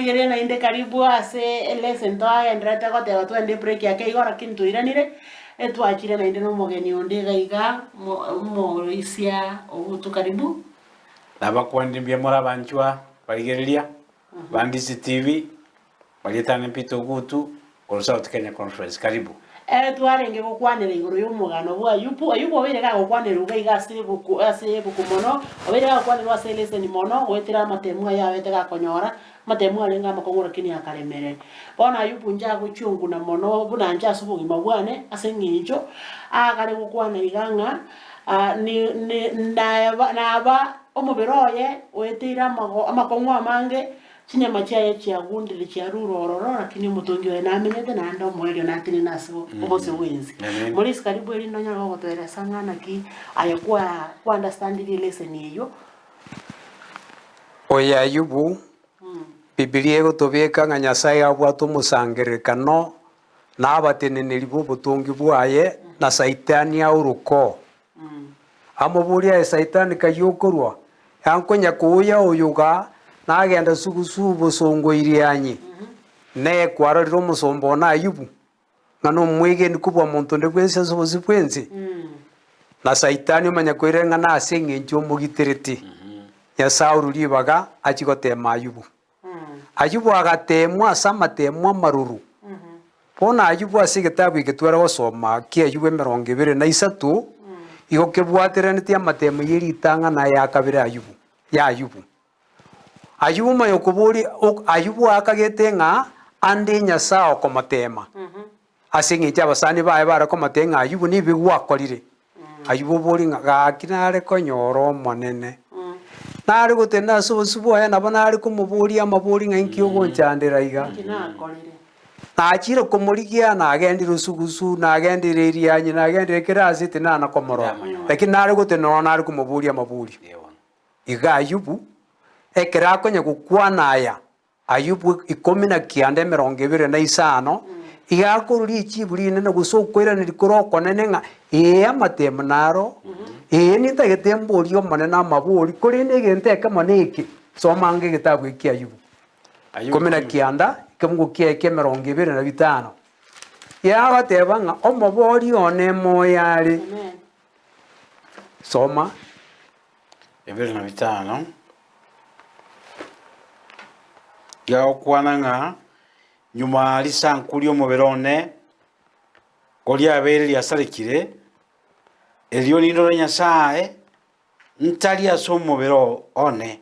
Omorigereria naende karibu ase elesson twagendererete goteba twende ebreak ake igo lakini twairanire, etwachire naende na omogeni onde iga iga, omo omoroisia obutu karibu. Nabakwanire mbuya more abanchwa barigereria ba Ndizi TV, Marieta ane Peter Ogutu, korwa South Kenya Conference. Karibu. Ere twarenge gokwanera igoro y'omogano bw'Ayubu. Ayubu obeire gagokwanerwa iga iga ase ebuku ase ebuku mono, obeire gagokwanerwa ase eleseni mono, goetera amatemu aye abete gakonyora, amatemu arenge amakong'u lakini akaremereria. Bono Ayubu inche agochionguna mono buna inche ase obogima bwane, ase eng'encho agare gokwana iga ng'a ni ni nayaba naba omobere oye oeteire amago amakong'u amange, Chinyama chiaye chiagundire chiarure ororo, lakini omotongi oye namenyete naende omoerio natenene ase obosio bw'ense. Amen. Maurice karibu erinde onyare gogotoeresa ng'a naki aye kwa kwa understandire eleseni eyio. Oyo Ayubu, Bibilia egotobeka ng'a Nyasae abwate omosangererekano na abateneneri b'obotongi bwaye, na Saitani aoroke oo. Amoborie aye Saitani kayio okorwa, yankonya kouya oyo igaa, nagenda sugusu bosongo Irianyi. Neye kwarorire omosomba one Ayubu, ng'a nomwegeni kobua monto onde bwensi ase obosio bw'ense? Na Saitani omanya koirera ng'a nase engencho omogiterete, Nyasae orure ribaga achie goteema Ayubu. Ayubu agateemwa ase amateemwa amaroro. Bono Ayubu ase egetabu eke tware gosoma ki'Ayubu 23, igo kebwateranetie amateemo ye ritang'ani aya akabere Ayubu, y'Ayubu. Ayubu omanye okoboria ok Ayubu akagete ng'a ande Nyasae okomoteema, ase eng'encho abasani baye bare komoteebia ng'a Ayubu nibi gwakorire. Ayubu oborie ng'a gaki nare konyora Omonene, nare gotenena ase obosio bwaye nabo nare komoboria amabori ng'a inki ogonchandera iga. Nachire komorigia nagendire osugusu, nagendire Irianyi, nagendire kera ase tinana komorora, lakini nare gotenena ororo nare komoboria amaborio. Iga Ayubu, ekero akonya gokwana aya, Ayubu 19 25, iga akorwa richibu rinene gose okoiraneria kore okonene ng'a ee amatemo naro, ee nintagete mborie Omonene amabori, korende egento ekemo neke, soma ange egetabu eki ki'Ayubu, 19, ekemungo kiaye kia 25, yagoteba ng'a omobori one moyo are, soma. Ebere na bitano, Riagokwana ng'a nyuma risanku ri'omobere one koriabeire riasarekire, erio nindore Nyasae ntari ase omobere one,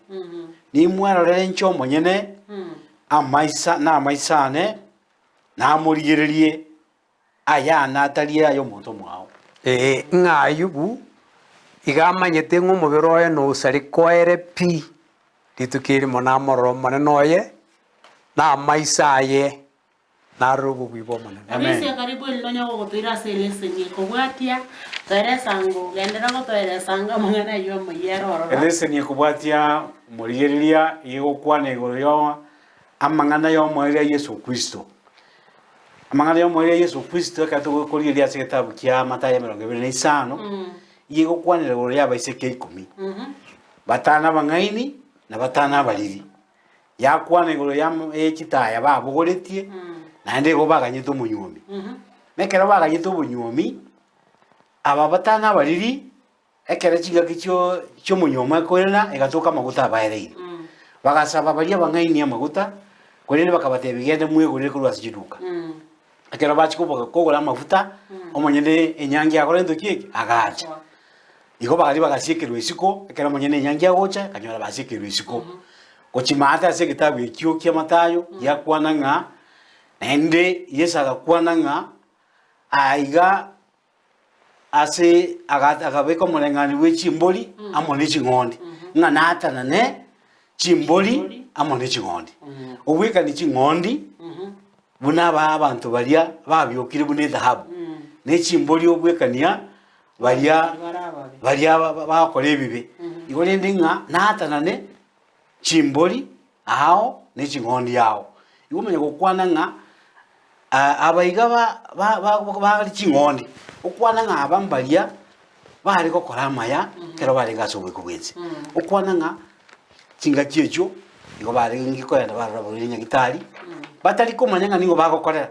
nimwerorere inche omonyene amaisa namaiso ane, namorigererie Ayane atari ay'omonto omwao. Ee, ng'a Ayubu iga amanyete ng'a omobere oye nosareka oere pi, rituko erimo namorore Omonene oye, na amaiso aye narore obobui bw'Omonene. Amen. Orisia karibu erinde onye gogotoira ase eleseni ekobwatia, toeresa ango, genderera gotoeresa ango amang'ana ayio amayia ere ororo. Eleseni ekobwatia omorigereria igokwana igoro ya amang'ana y'omoerio a Yeso Kristo. Amang'ana y'omoerio a Yeso Kristo ekero togokorigereria ase egetabu kia Mathayo 25, iga egokwanera igoro y'abaiseke ikomi, batano abang'aini na batano abariri. Yakwana igoro y'am- ye chitaya babogoretie, naende igo baganyete omonywomi. Na ekero baganyete obonywomi, aba batano abariri, Ekero chingaki chio chi'omonywomo ekoirana, egatoka amaguta abaereire. Bagasaba baria abang'aini amaguta, korende bakabatebia, Genda mwegorere korwa ase chiduka. Ekero bachia koboka kogora amafuta, omonyene enyangi akora gento ki eke? Agacha. Igo baria bagasiekerwa isiko, ekero omonyene enyangi agocha, akanyora basiekerwe isiko. Gochia maate ase egetabu ekio kia Mathayo, giakwana ng'a, naende Yeso agakwana ng'a, aiga Ase akabeka omoreng'anio bwe chimbori amo ne ching'ondi, ng'a natanane chimbori amo ne ching'ondi. Obwekani ching'ondi buna aba abanto baria babiokire buna edhahabu, ne chimbori obwekania baria baria bagokora ebibe. Igo rende ng'a natanane chimbori ao ne ching'ondi ao. Igo omanye gokwana ng'a aba iga bare ching'ondi, okwana ng'a aba mbaria bare gokora amaya ekero barenge ase oboiko bw'ense. Okwana ng'a chingaki echio. Igo barenge kogenda barora abarwaire nyagitari, batari komanya ng'a nigo bagokorera,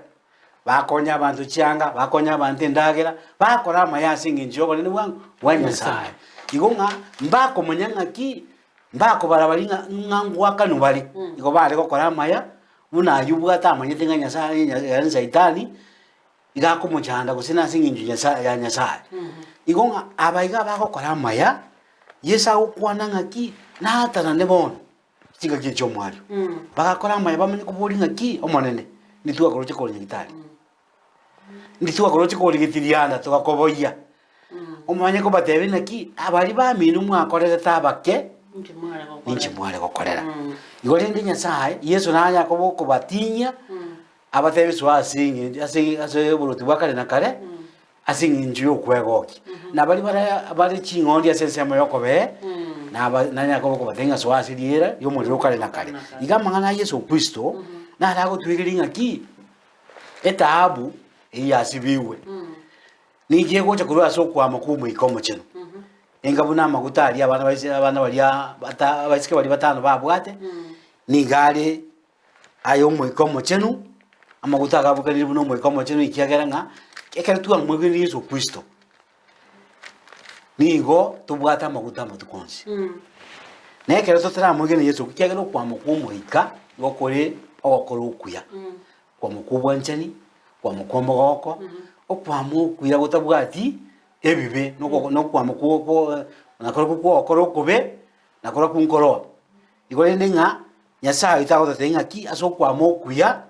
bakonya abanto chianga, bakonya abanto endagera, bakora amaya ase eng'encho ya obonene bwang'o? Bwa Nyasaye. Igo ng'a mbakomanya ng'aki, mbakobara baria ng'a ng'a ngoakanwa bare, igo bare gokora amaya, buna aywo batamanyete ng'a Nyasaye yaani saitani, iga akomochanda gose nase eng'encho Nyasaye ya Nyasaye. Igo ng'a aba iga bagokora amaya, Yeso agokwana ng'aki, natanane bono chingaki echi chi'omoario. Bagakora amaya bamanye koboria ng'aki, Omonene, ndi twakoroche kore nyagetari, ndi twakoroche kore getirianda togakoboyia. Omanye kobatebia naki, abaria bamino mwakorerete abake, ninche mware gokorera. Igo rende Nyasaye, Yeso nanya koba okobatinyia, abatebie soa ase eng'encho ase ase oboroti bwa kare na kare, ase eng'encho ya okwegokia. Na baria bare bare ching'ondi ase ensemo ya okobee, naba nanyare koba okobatebia ng'a soa ase riera ri'omorero o kare na kare. Iga amang'ana a Yeso Kristo, naro agotwegeria ng'aki, etaabu eyio yasibigwe, nigo egocha korwa ase okwama kwa Omoika Omochenu. Enga buna amaguta aria abana baise abana baria bata abaiseke baria batano babwate, nigo are aye Omoika Omochenu, amaguta agabukanire buna Omoika Omochenu ekiagera ng'a ekero twamwegenire Yeso Kristo, nigo tobwate amaguta amatuko onsi. Na ekero totaramwegena Yeso ekiagera okwama kwa Omoika nigo kore ogokora okuya, okwama kwa obwanchani, okwama kwa omogoko, okwama okuya gotabwati ebibe, noko nokwama kwa kwa nakorokwo kwa ogokora okobe, nakorokwo nkoroa. Igo rende ng'a Nyasaye oito agototebia ng'aki ase okwama okuya,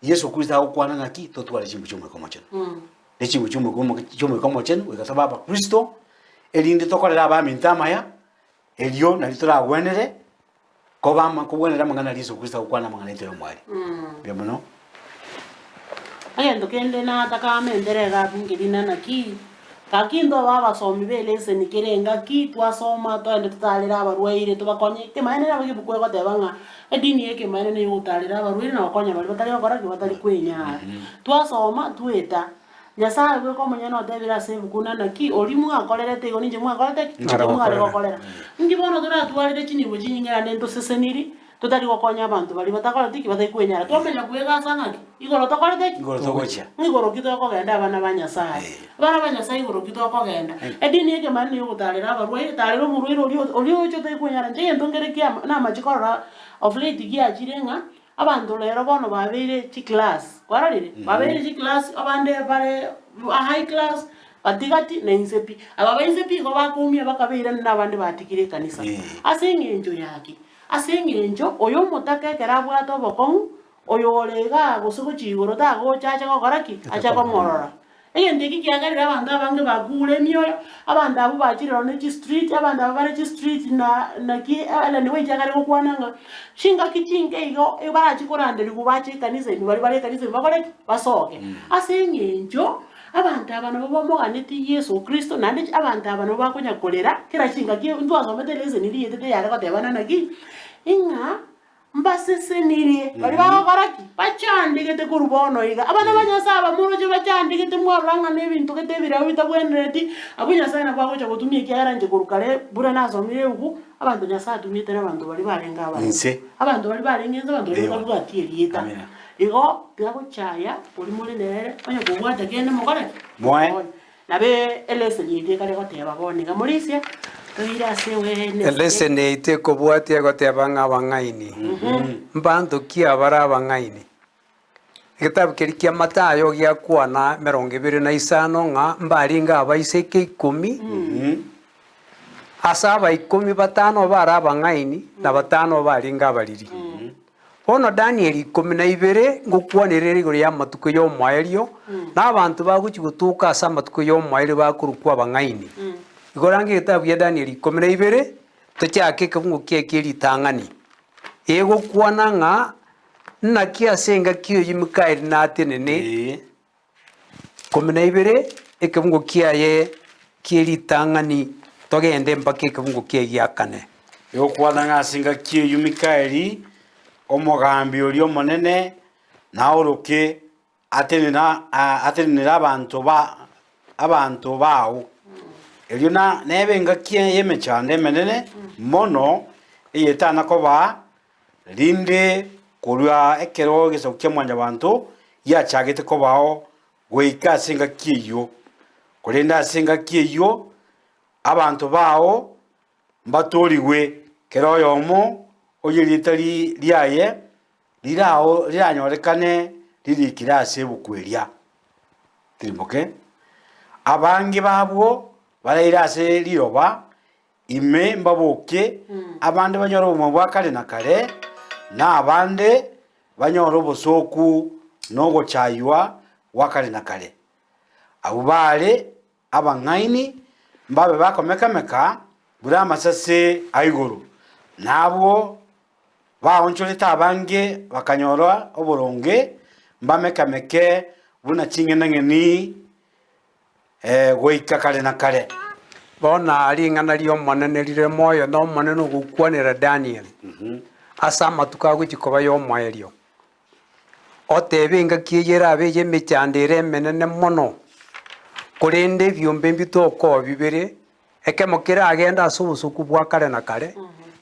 Yeso Kristo agokwana ng'aki totware chinguru chia Omoika Omochenu. Ne chinguru chia Omoika omo chia Omoika Omochenu goika tobe abakristo, erinde tokorere abaminto amaya, erio nario toragwenere koba ama kobwenera amang'ana aria Yeso Kristo agokwana amang'ana aito y'omwari. Mbuya mono. Egento kende nataka amentere iga abwo nkerina naki, gaki ntobe abasomi be eleseni kera engaki twasoma toende totarere abarwaire tobakonye, ekemanyererio nabo egebuku egoteba ng'a edini ya ekemanyererio nigo egotarera abarwaire na gokonya baria batari gokora ki? Batari kwenyara. Twasoma tweta, Nyasaye bweka omonyene otebire ase ebuku ng'a naki oria mwakorerete igo ninche mwakorete ki? Ninche mware gokorera. Inki bono toratwarire chinibo chinyinge naende ntoseseniri, Totari gokonya abanto baria batakoreti ki? Batari kwenyara. Twamanya kwegasa ng'aki? Igoro tokorete ki? Igoro togochia. Ng'igoro ki tokogenda abana ba Nyasaye? Abana ba Nyasaye igoro ki tokogenda? Edini y'ekemanyererio nigo ogotarera abarwaire, tarera omorwaire oria oria ocha otari kwenyara. Inche egento nkere kia namache korora of late giachire ng'a, abanto rero bono babeire chiclass, kwarorire? Babeire chiclass abande bare high class, Gati-gati na inse pi. Aba ba inse pi igo bakoumia bakabeirana na abande batigire ekanisa. Ase eng'encho yaki? Ase engencho oyo omotaka ekero abwate obokong'u, oyo ore igaa gose gochia igoro tagocha ache gokora ki? Ache komorora. Egento eki kiagerire abanto abange bakuure emioyo, abanto abwo bachire nonye ne chistreet, abanto aba bare chistreet na naki Ellen White akare gokwana ng'a chingaki chinke igo barachi koranderigwa bache ekanisa ime baria bare ekanisa ime bakore ki? Basoke. Ase eng'encho. Abanto aba nabo bamoganetie Yeso Kristo, naende abanto aba nabo bakonya korera kera chingaki ntwasomete eleseni riaetete yare gotebana naki, ng'a mbasesenirie baria bagokora ki? Bachandegete korwa bono iga. Abana ba Nyasae aba moroche bachandegete mwarora ng'a nebinto gete ebireo bitabwenereti, abwo Nyasae nabo agocha gotumia ekiagera inche korwa kare buna nasomire ebuku, abanto Nyasae atumiete nabanto baria barenge abaremu. Inse. Abanto baria barenge inse, abanto baria Ewa. batabwati erieta. Amina. Igo tiga gochaya oria more nere, onye kobwate kende mokore ki? Moe. Nabo eleseni yaito ekare goteba bono iga, Morisia, toire ase ewe Eleseni yaito ekobwatia egoteba ng'a abang'aini. Mbanto ki abare abang'aini? Egetabu keria kia Mathayo giakwana emerongo ebere na isano ng'a mbarenge abaiseke ikomi, ase aba ikomi batano bare abang'aini, na batano barenge abariri. Bono Danieli 12 ngokwanera ere igoro y'amatuko y'omoerio, na abanto bagochia gotoka ase amatuko y'omoerio bakorokwa abang'aini. Igo range egetabu gia Danieli 12, tochake ekebungo kiaye kie ritang'ani, egokwana ng'a naki ase engaki eyio Mikaeli natenene, 12, ekebungo kiaye kie ritang'ani, togende mpaka ekebungo kiaye gia kane. Egokwana ng'a ase engaki eyio Mikaeli, omogambi oria omonene, naoroke atenene atenenere abanto ba abanto bao. Erio na nebe engaki y'emechando emenene mono. eyetana koba rinde korwa ekero egesaku kia Mwanyabanto giachagete kobao goika ase engaki eyio. Korende ase engaki eyio abanto bao mbatoorigwe, kera oyomo oyo erieta riaye rirao riranyorekane ririkire ase ebuku eria. Tirimboke. Abange babwo baraire ase riroba ime mbaboke, abande banyore obogima bwa kare na kare, na abande banyore obosooku na ogochaywa gwa kare na kare. Abwo baare abang'aini mbabe bakomeka-meka buna amasase a igoro, na abwo baonchorete abange bakanyora oboronge mbameka-meke buna ching'enang'eni goika kare na kare. Bono ring'ana ri'Omonene rire moyo, na Omonene ogokwanera Daniel ase amatuko agochia koba y'omoerio. Otebe engaki eyio erabe ey'emechando ere emenene mono, korende ebiombe mbitokoa bibere, ekemo keragende ase obosoku bwa kare na kare,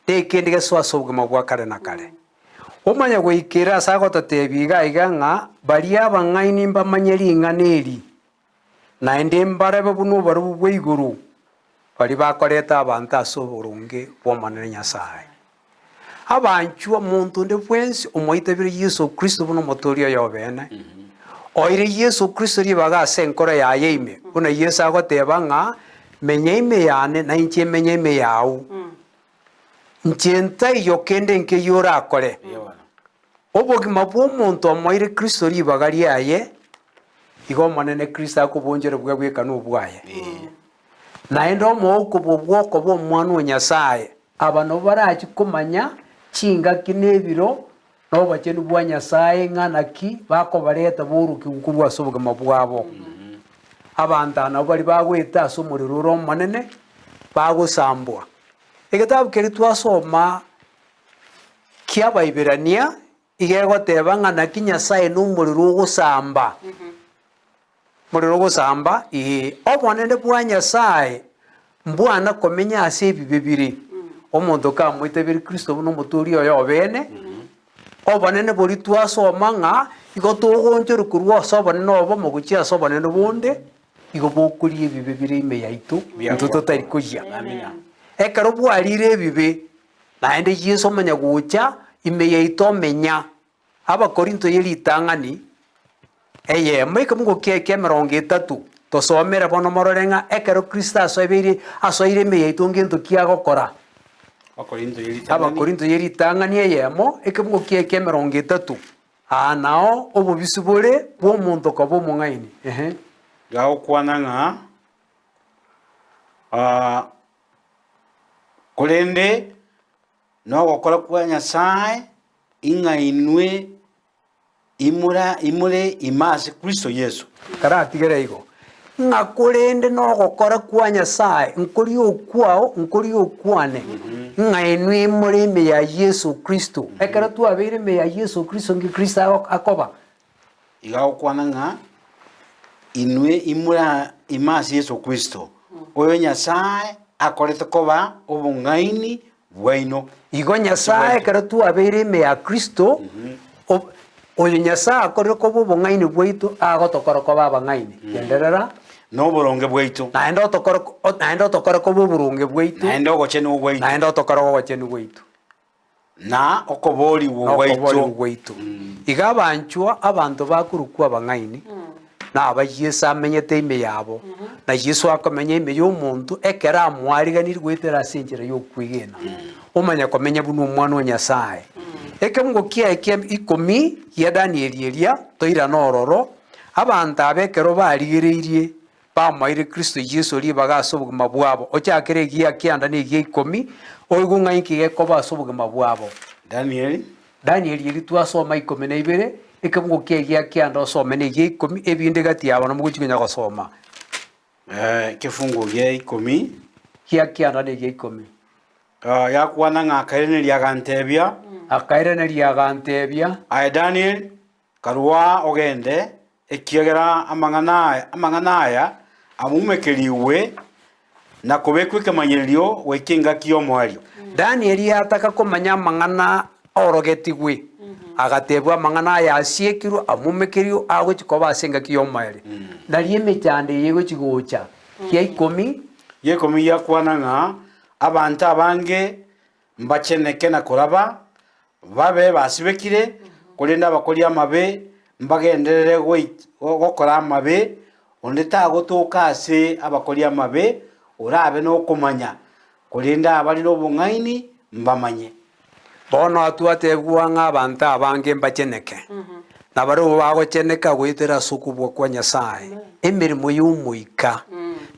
na ekende gesoe ase obogima bwa kare na kare. Omanye goikera ase agototebia iga iga ng'a baria abang'aini mbamanye ring'ana eri, naende mbarebe buna oborobwo bwa igoro, baria bakoreta abanto ase oboronge bw'Omonene Nyasae. Abanchwa omonto onde bwensi omoitabire Yeso Kristo buna Omotoori oye obeene, oire Yeso Kristo ribaga ase enkoro yaye ime, buna Yeso agoteba ng'a, Menya ime yane, na inche menye ime yao. Inche ntaiyo kende nkeyio orakore. Obogima bw'omonto omoire Kristo ribaga riaye, igo Omonene Kristo akobonchora buya bweka nobwaye. Naende omoouko bw'okoba omwana o Nyasae. Aba nabwo barachie komanya chingaki na ebiro na obochenu bwa Nyasae ng'a naki bakobareta borokigwe korwa ase obogima bwabo. Abanto aba nabwo baria bagoeta ase omorero ore omonene, bagosambwa. Egetabu keria twasoma ki'Abaiberania iga egoteba ng'a naki Nyasae nomorero ogosamba. Morero ogosamba, ee, obonene bwa Nyasae mbwana komenya ase ebibe bire. Omonto kamoitabire Kristo buna Omotoori oye obeene, obonene boria twasoma ng'a igo togoonchorwa korwa ase obonene obomo gochia ase obonene bonde, igo bokoria ebibe bire ime yaito, intwe totari koyia. Ekero bwarire ebibe, naende Yeso omanya gocha ime yaito omenya. Abakorinto ye ritang'ani eyemo ekemungo kiaye ki'emerongo etato, tosomere bono morore ng'a ekero Kristo asoebeire asoire ime yaito ngento ki agokora. Abakorinto ye ritang'ani eyemo ekemungo kiaye ki'emerongo etato, aa nao obobisi bore bw'omonto koba omong'aini. Ehe. Gagokwana ng'a korende Nogokora kwa Nyasae ing'a inwe imora imore ime ase Kristo Yeso. Karatigere igo, ng'a korende nogokora kwa Nyasae, nkoria okwao, nkoria okwane, ng'a inwe imore ime ya Yeso Kristo. Ekero twabeire ime ya Yeso Kristo, nki Kristo akoba? Iga agokwana ng'a inwe imore ime ase Yeso Kristo, oyo Nyasae akorete koba obong'aini bwaino. Igo Nyasae ekero twabeire ime ya Kristo, oyo Nyasae akorire koba obong'aini bwaito, agotokora koba abang'aini. Genderera. Na oboronge bwaito. Naende otokore naende otokore koba oboronge bwaito. Naende ogochenigwa gwaito. Naende otokore ogochenigwa gwaito. Na okoboorigwa gwaito. Nokoboorigwa gwaito. Iga abanchwa abanto bakorokwa abang'aini, na aba Yeso amenyete ime yabo, na Yeso akomenya ime y'omonto ekero amoariganirie goetera ase enchera y'okwegena, omanya komenya buna Omwana o Nyasae. Ekemungo kiaye kia ikomi gia Danieli eria, toirane ororo, abanto aba ekero barigereirie Bamoeire Kristo Yeso ribaga ase obogima bwabo. Ochakere egia kianda na egia ikomi, oigwe ng'a inki gekoba ase obogima bwabo. Danieli. Danieli eria twasoma 12, ekebungo kia egia kianda osome na egia ikomi, ebinde gati yabo nabo mogochia konya gosoma. Ekefungo gia ikomi. Gia kianda na egia ikomi. Yakwana ng'a akairaneria agantebia. Akairaneria agantebia. Aye Danieli, Karua ogende, ekiagera amang'ana aya amang'ana aya amumekerigwe. na kobekwa ekemanyererio goika engaki y'omoerio. Danieli ataka komanya amang'ana aorogetigwe, agatebwa amang'ana aya asiekirwe, amumekerio, agochia koba ase engaki y'omoerio. Nario emechando eye egochia gocha, gia ikomi. Gia ikomi giakwana ng'a abanto abange mbacheneke na koraba, babe basibekire, korende abakori amabe mbagenderere gokora amabe, onde tagotoka ase abakori amabe orabe nokomanya, korende abare nobong'aini mbamanye. Bono atwatebigwa ng'a abanto abange mbacheneke, na barabwo bagocheneka goetera ase okobua kwa Nyasae, emeremo y'Omoika.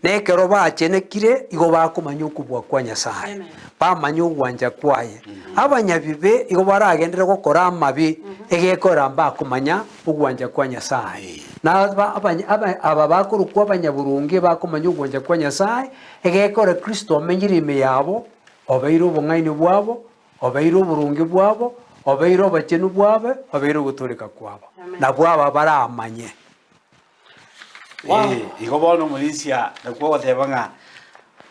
Na ekero bachenekire, igo bakomanya okobua kwa Nyasae, bamanya ogwancha kwaye. Abanyabibe igo baragenderere gokora amabe, egekora mbakomanya ogwancha kwa Nyasae. Na aba abanya aba aba bakorokwa abanyaboronge bakomanya ogwancha kwa Nyasae, egekora Kristo omenyire ime yabo, Obeire obong'aini bwabo, obeire oboronge bwabo, obeire obochenu bwabo, obeire ogotooreka kwabo. Nabwo aba baramanye. Ee, igo bono omorisia nakwo ogoteba ng'a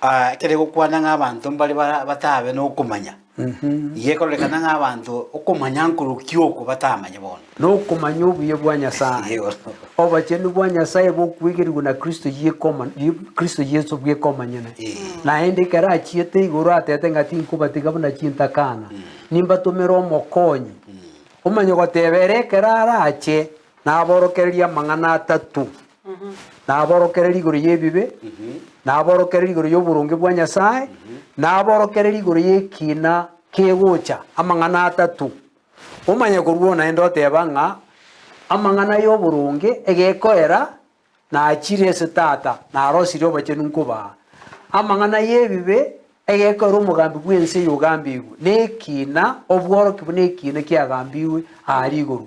ah, ekero egokwana ng'a abanto mbare bara batabe na okomanya, igo ekororekana ng'a abanto okomanya nkorokia oko batamanye bono. Nokomanya obuya bwa Nyasae, obochenu bwa Nyasae bokwegerigwa na Kristo yekoma Kristo Yeso bweka omonyene. Naende ekero achiete igoro atete ng'a tinkobatiga buna chintakana, nimbatomere omokonyi. Omanye goteba ere ekero arache, naborokererie amang'ana atato, naborokererie igoro y'ebibe, naborokererie igoro y'oboronge bwa Nyasae, naborokererie igoro y'ekina kegocha, amang'ana atato. Omanye korwa oo naende oteba ng'a amang'ana y'oboronge egekoera nachire ase Tata, narosirie obochenu nkobaa. Amang'ana y'ebibe egekoera omogambi bw'ense eye ogambigwe nekiina, obworokia buna ekiina kiagambigwe aaria igoro.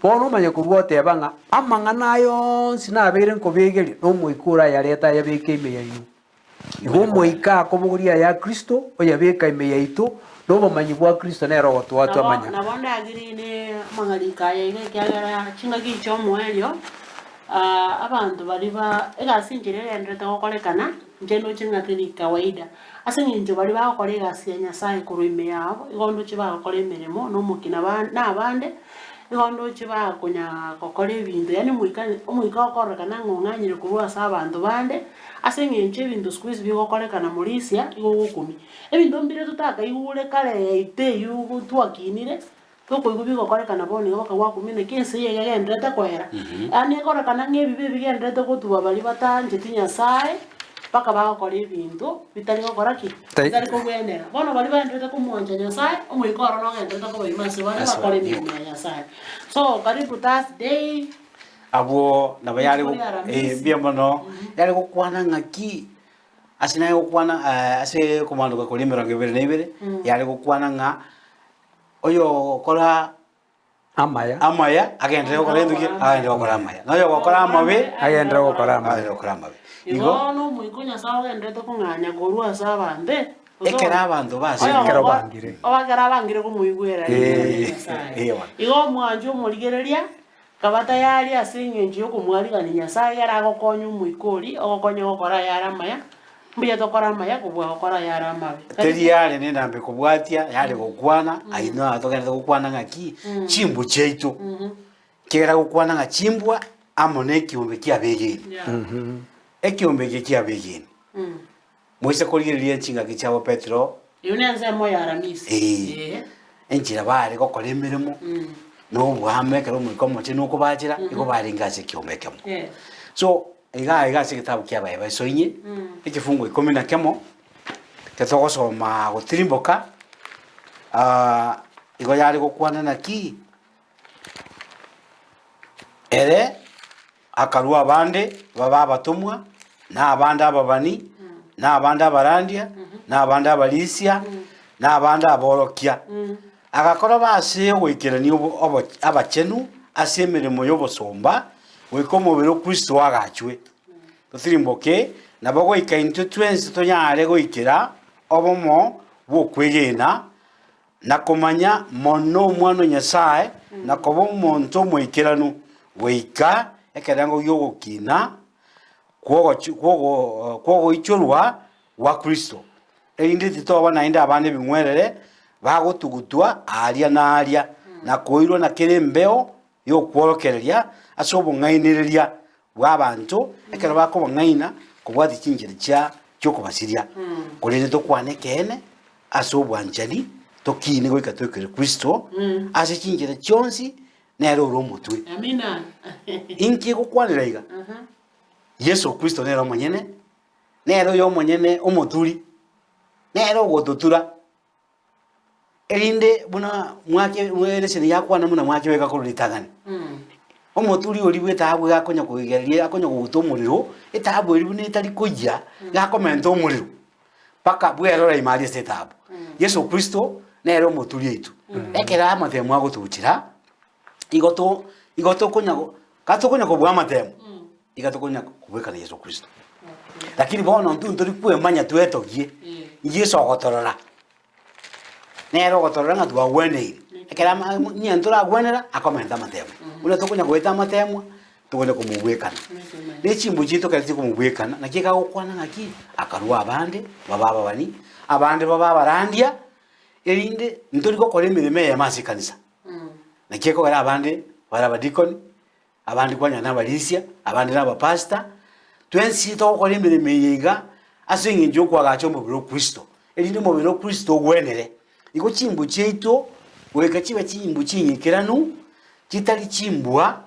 Bono omanye korwa oteba ng'a amang'ana aya onsi nabeire nkobegeria, na Omoika orayarete ayabeke ime yaino. Igo Omoika akobogoria aya Kristo, oyabeka ime yaito, na obomanyi bwa Kristo nere ogotoa Nabo twamanya. nabo ndagiri ne amang'ariko aya iga ekiagera chingaki chi'omoerio, abanto baria ba egasi enchera egenderete gokorekana, inche ndoche ng'a teri kawaida. Ase eng'encho baria bagokora egasi ya Nyasaye korwa ime yabo, igo ndoche bagokora emeremo na omokina ba na abande, igo ndoche bakonya gokora ebinto yaani omoika omoika okororekana ng'a ong'anyire korwa ase abanto bande. Ase eng'encho ebinto siku hizi bigokorekana morisia igo ogokumia. Ebinto mbire totakaigure kare yaito eywo twakinire, tokoigwa bigokorekana bono iga bakagwakumia naki ense eye iga egendererete koera. Yaani ekorekana ng'a ebibe ebigendererete gotuba baria bataancheti Nyasaye, mpaka bagokora ebinto bitari gokora ki? Bitari kobwenera. Bono baria baendererete komwancha Nyasaye, omoika oro nogendererete kobaima ase bare bakore emeremo ya Nyasaye. So karibu Thursday. Abwo nabo yare Rituko ria Aramisi. eh, mbuya mono, yare gokwana ng'aki, ase naye gokwana ase okomandoka koria emerongo ebere na ibere, yare gokwana ng'a oyogokora Amaya. amaya agenderere gokora gento ki? Agenderere gokora amaya. Na oyogokora amabe, Agenderere gokora amabe. agenderere gokora amabe. Igo Igo, na omoika o Nyasae ogendererete kong'anya korwa ase abanto, eh, gose ekero abanto base Ekero Oyogo- bangire. Ekero abangire komoigwera ring'ana ria Eh, Nyasae. eh, bono. Igo omwanche omorigereria, Kaba tayari ase engencho y'okomwarigania Nyasae ekero agokonya omoika oria, ogokonya gokora ayare amaya, mbuya tokore amaya kobua gokora ayare amabe. Teri yare nenamba ekobwatia, yare gokwana, ayio naro togenderete gokwana ng'aki, chimbwa chiaito, ekiagera gokwana ng'a chimbwa amo na ekiombe kia abegeni. Yeah. Ekiombe eke kia abegeni, moise korigereria chingaki chiabo Petero, Eyio nensemo ya Aramisi. Ee. Ee. enchera bare gokora emeremo, na oboamo ekero Omoika Omochenu okobachera, igo barenge ase ekiombe ekemo. Yes. So, iga iga ase egetabu kia Abaefeso inye, ekefungo ikomi na kemo, ekero togosoma gotirimboka, igo yare gokwana naki, ere Akarua abande babe abatomwa, na abande ababani, na abande abarandia, na abande abarisia, na abande aborokia. Agakora ba ase ogoikerania obo- obo- abachenu ase emeremo y'obosomba, goika omobere o Kristo oagachwe. Totirimboke, nabo goika intwe twensi tonyare goikera obomo bw'okwegena, na komanya mono Omwana o Nyasae, na koba omonto omoikeranu, goika ekerengo gi'ogokina kw'ogoichorwa. gwa Kristo, erinde titoba naende abana ebing'werere bagotugutwa aaria na aaria, na koirwa na kera embeo y'okworokereria ase obong'ainereria bw'abanto, ekero bakobang'aina kobwatia chinchera chia chi'okobasiria. Korende tokwane ekeene ase obwanchani, tokiine goika toikere Kristo ase chinchera chionsi, nere ore omotwe. Amina. Inki egokwanera iga? Yeso Kristo nere omonyene, nere oyo omonyene omoturi, nere ogototura, erinde buna mwake eleseni yakwana buna mwakebeka korwa ritang'ani. Omoturi oria bwa etaabu iga akonya koigereria akonya koguta omorero, etaabu eria buna etari koyia, iga akomenta omorero mpaka bwerora ime aria ase etaabu. Yeso Kristo nere omoturi oito. Ekero amatemo agotochera, igo to igo tokonya go gatokonya kobua amatemo, iga tokonya kobwekana Yeso Kristo. Lakini bono intwe ntori kwemanya twetogie, Yeso ogotorora, nere ogotorora ng'a twagweneire, ekero ama onye ntoragwenera, akomenta amatemo. Buna tokonya goeta amatemwa, tokonya komobwekana. Ne chimbu chiaito ekero chikomobwekana, naki ekagokwana ng'aki, akarua abande, babe ababani, abande babe abarandia, erinde ntori gokora emeremo eyemo ase ekanisa. Naki ekogera abande bare abadikoni, abande kwanyora nabarisia, abande nabapastor, twensi togokora emeremo eye iga ase eng'encho yokoagacha omobere o Kristo, erinde omobere o Kristo ogwenere. Igo chimbu chiaito goika chibe chimbu ching'ikeranu, chitari chimbwa,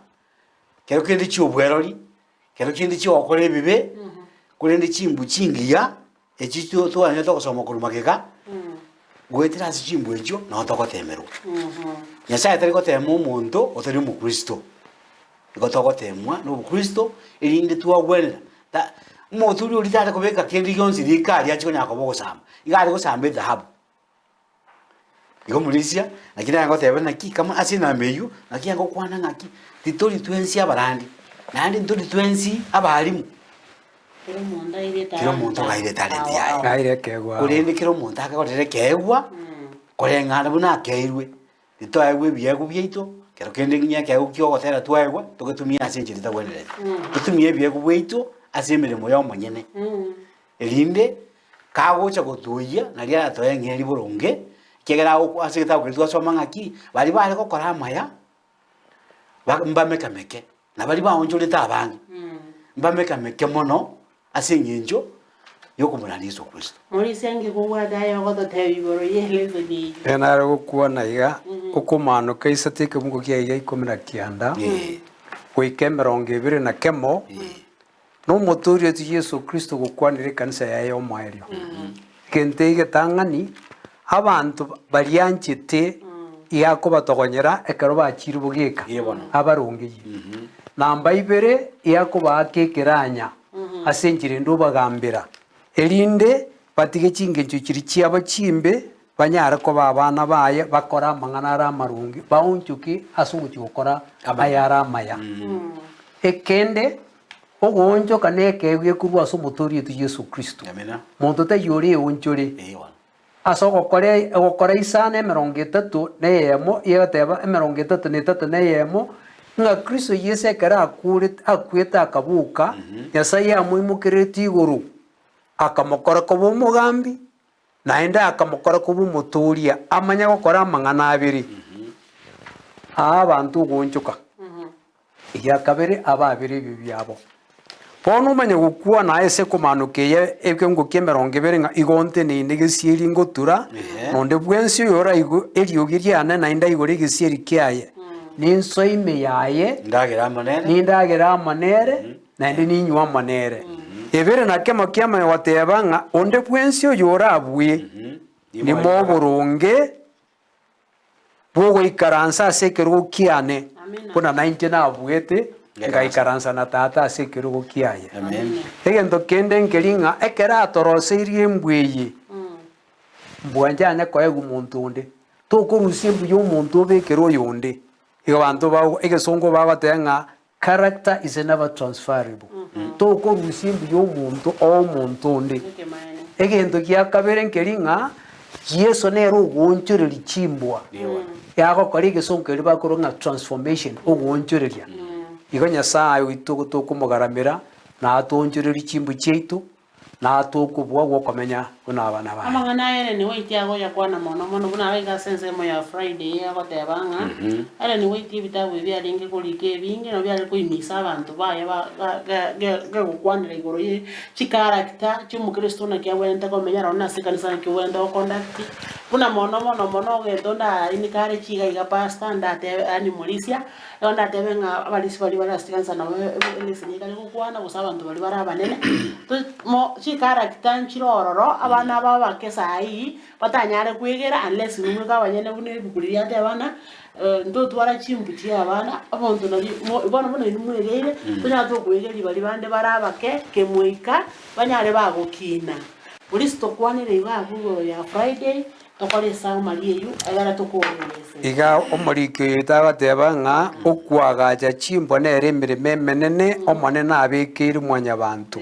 kero kende chi'obwerori, kero kende chi'ogokora ebibe, korende chimbu chingiya, echi two twanyete gosoma korwa magega, goetera ase chimbu echio nabo togotemerwa. Nyasaye tari gotema omonto otari omokristo, igo togotemwa na obokristo erinde twagwenera ta omoturi oria tare kobeka kende gionsi riko aria achie konyara koba ogosamba, iga are gosamba edhahabu. Igo omorisia, naki naye ngoteba naki kama ase enamba eywo, naki agokwana ng'aki, titori twensi abarandi, naende ntori twensi abalimu. Kera omonto aire Kera omonto etalanta. aire etalenti yaye. Aire ekeegwa ao. Korende kera omonto akegorera ekeegwa, koreng'ana buna akeirwe, titoegwa ebiegwa biaito, kero kende ng'a ekeegwa kia ogotera twaegwa, togetumie ase enchera etagwenereti. Totumie ebiegwa bwaito ase emeremo ya omonyene. Erinde kagocha gotuoyia, nario aratoe eng'eria boronge, ekiagera agokwa ase egetabu keria twasoma ng'aki, baria bare gokora amaya, ba mbamekameke, na baria baonchorete abange, mbamekameke mono ase eng'encho yokomorania Yeso Kristo. Morisia nki kobwate aye ogototebia igoro y'eleseni eyio? Ere nare gokwana iga, Okomaanoka isato ekemungo kiaye gia ikomi na kianda, goika emerongo ebere na kemo, Nomotooria oito Yeso Kristo gokwanera ekanisa yaye y'omoerio. Egento egetang'ani, abanto barianchete iga akobatogonyera ekero bachiire bogeka, abarongeyie. Namba ibere, iga akobaaka ekeranya ase enchera ende obagambera, erinde batige chingencho chiria chiabo chimbe, banyare koba abana baye, bakore amang'ana are amaronge, baonchoke ase ogochia gokora ayare amaya. Ekende, Ogoonchoka nekeegwa gekorwa ase Omotoori oito Yeso Kristo. Amina. Monto taiyo ore eonchore. Ee bono. Ase ogokora ogokora isano emerongo etato na eyemo, egoteba emerongo etato na etato na eyemo, ng'a Kristo Yeso ekero akurete akwete akaboka, Nyasaye amoimokereretie igoro, akamokora koba omogambi, naende akamokora koba omotooria, amanye gokora amang'ana abere. Aa abanto ogoonchoka. Egia kabere abaabere ebibe biabo. Bono omanye gokwana ase ekomanoka eye ekeungo ki'emerongo ebere ng'a igo nteneine gesieri ngotura, Ehe. na onde bwensi oyoraigwe eriogi riane naende aigore egesieri kiaye, ninsoe ime yaye, Ndagera amo nere. nindagere amo nere, naende ninywe amo nere. Ebere na kemo kiamanya goteba ng'a onde bwensi oyorabue, nimoe oboronge bw'ogoikaransa ase ekerogo kiane, buna nainche nabuete, ngaikaransa na Tata ase ekerogo kiaye. Egento kende nkeri ng'a ekero atoroseirie embwa eye, mbwa nchanye koegwa monto onde. Tokorusia embwa ya omonto obekere oyonde. Igo abanto ba egesongo bagoteba ng'a character is never transferable. Tokorusia embwa ya omonto oe omonto onde. Egento gia kabere nkeri ng'a Yeso nere ogoonchoreria chimbwa, yagokora egesongo keria bakorwa ng'a transformation, ogoonchoreria. Igo Nyasaye oito tokomogaramera, na atoonchorerie chimbwa chiaito. Natwe okobua gw'okomenya buna abana baye. Amang'ana aya Ellen White agoyakwana mono mono buna abaiga ase ensemo ya Friday eye agoteba ng'a Ellen White ebitabu ebi arenge korika ebinge nabo biare koimisa abanto baye ba ga ga ge gegokwanera igoro ye chicharacter chia omokristo naki abwenerete komenya nonye nase ekanisa naki obwenerete goconduct, buna mono mono mono egento ndaainike are chiga iga pastor ndatebe yaani morisia. Igo ndatebe ng'a abarisia baria bare ase chikanisa nabo eleseni ekare gokwana gose abanto baria bare abanene, to mo chicharacter nchire ororo, abana aba abake saii, batanyare kwegera unless inwe mweka abanyene buna ebuku riria riateba ng'a ntotwara chimbu chia abana, omonto nari mo bono buna inwe mwegeire, tonyare tokoegeria baria bande bare abake kemoika, banyare bagokina. Polisi tokwanere iga abwo igoro ya Friday, Tokore esamari eyio, egere tokoorere. Iga omoriki oyo tagateba ng'a okoagacha chimbwa nere emeremo emenene Omonene abekeire mwanyabanto.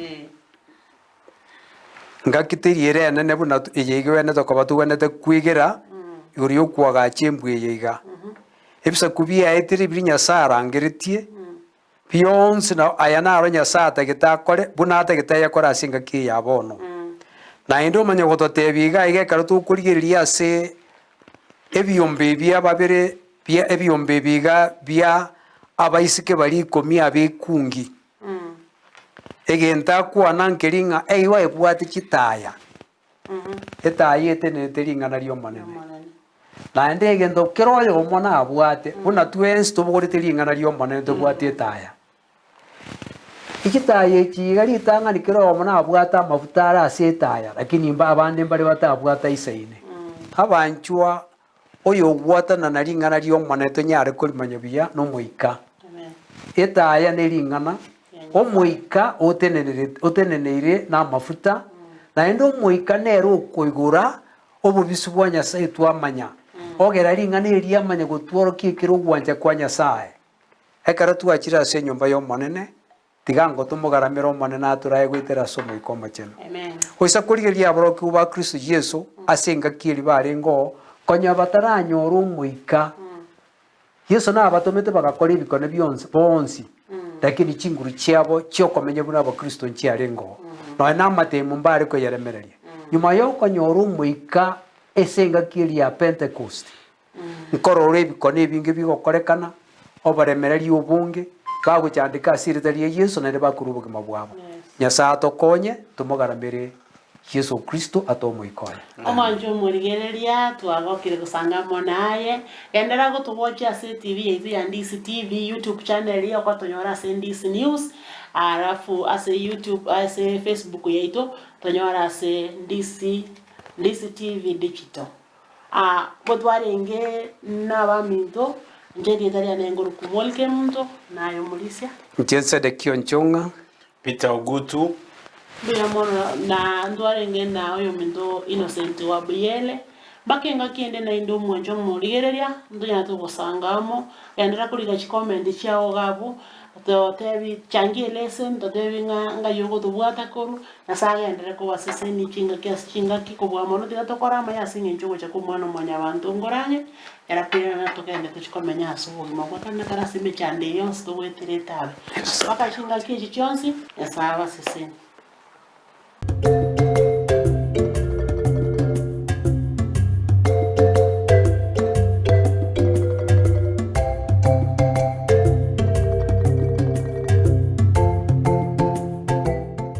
Ngaki teri ere enene buna eye iga egwenerete koba togwenerete kwegera igoro y'okoagacha embwa eye iga. Ebisaku biaetire biria Nyasae arangeretie, bionsi na aya naro Nyasae atagete akore, buna atagete ayakore ase engaki eye ya bono. Naende omanye gototebia iga iga ekero tokorigereria ase ebiombe ebia babere bia ebiombe ebi iga bia abaiseke baria ikomi abekungi, egento akwana nkeri ng'a eigo ebwate chitaya, Etaya etenerete ring'ana ri'Omonene. Naende egento kera oyomo nabwate, buna twensi tobogorete ring'ana ri'Omonene tobwate etaya. Chitaya echi iga ritang'ani kera oyomo nabwate amafuta are ase etaya, lakini mba abande mbare batabwate aisaine. Abanchwa, oyogwatana na ring'ana ri'Omonene tonyare korimanya buya n'Omoika. Etaya nering'ana, Omoika otenenerete oteneneire namafuta, naende Omoika nere okoigora obobisi bwa Nyasae twamanya, ogera ring'ana eri riamanya gotworokia ekere ogwancha kwa Nyasae. Ekero twachire ase enyomba y'Omonene, Tiga ngotomogaramere Omonene atorae goetera ase Omoika Omochenu. Goisa korigereria aborokigwa ba Kristo Yeso ase engaki eria barenge oo, konya bataranyora Omoika. Yeso nabatomete bagakora ebikone bionsi bonsi, lakini chinguru chiabo chi'okomenya buna Abakristo nchiarenge oo, nonya namatemo mbare koyeremereria. Nyuma y'okonyora Omoika ase engaki eria ya Pentekosti, Nkorora ebikone ebinge bigokorekana, oboremereria obonge, bagochandeka ase erieta ria Yeso naende bakorua obogima bwabo. Nyasae atokonye tomogaramere Yeso Kristo atoe Omoika oye. Omwancho omorigereria, twagokire gosanga amo naye. Genderera gotogochia ase etv yaito ya Ndisi TV, YouTube channel eye okotonyora ase Ndisi News, alafu ase YouTube ase Facebook yaito tonyore ase Ndisi Ndisi TV Digital. Aa, gotwarenge nabaminto, inche erieta riane ngorokwa Molikemunto, na aye omorisia. Inche Zedekia Onchong'a. Peter Ogutu. Mbuya mono, na ntwarenge na oyominto Innocent wa Buyele, mpaka engaki ende naende omwanche omorigereria, ntonyare togosanga amo, genderera korika chicomment chiago iga abwo, totebi changia eleseni, totebi ng'a ngai ogotobwata korwa. Nyasae agenderere kobasesenia chingaki ase chingaki kobua mono, tiga tokore amaya ase eng'encho ogocha kw'Omwana o Mwanyabanto nkore ang'e, ekero akoirana togende tochie komenya ase obogima bwa kare na kare ase emechando eye yonsi togoetera etabe. Mpaka chingaki echi chionsi, Nyasae abasesenie.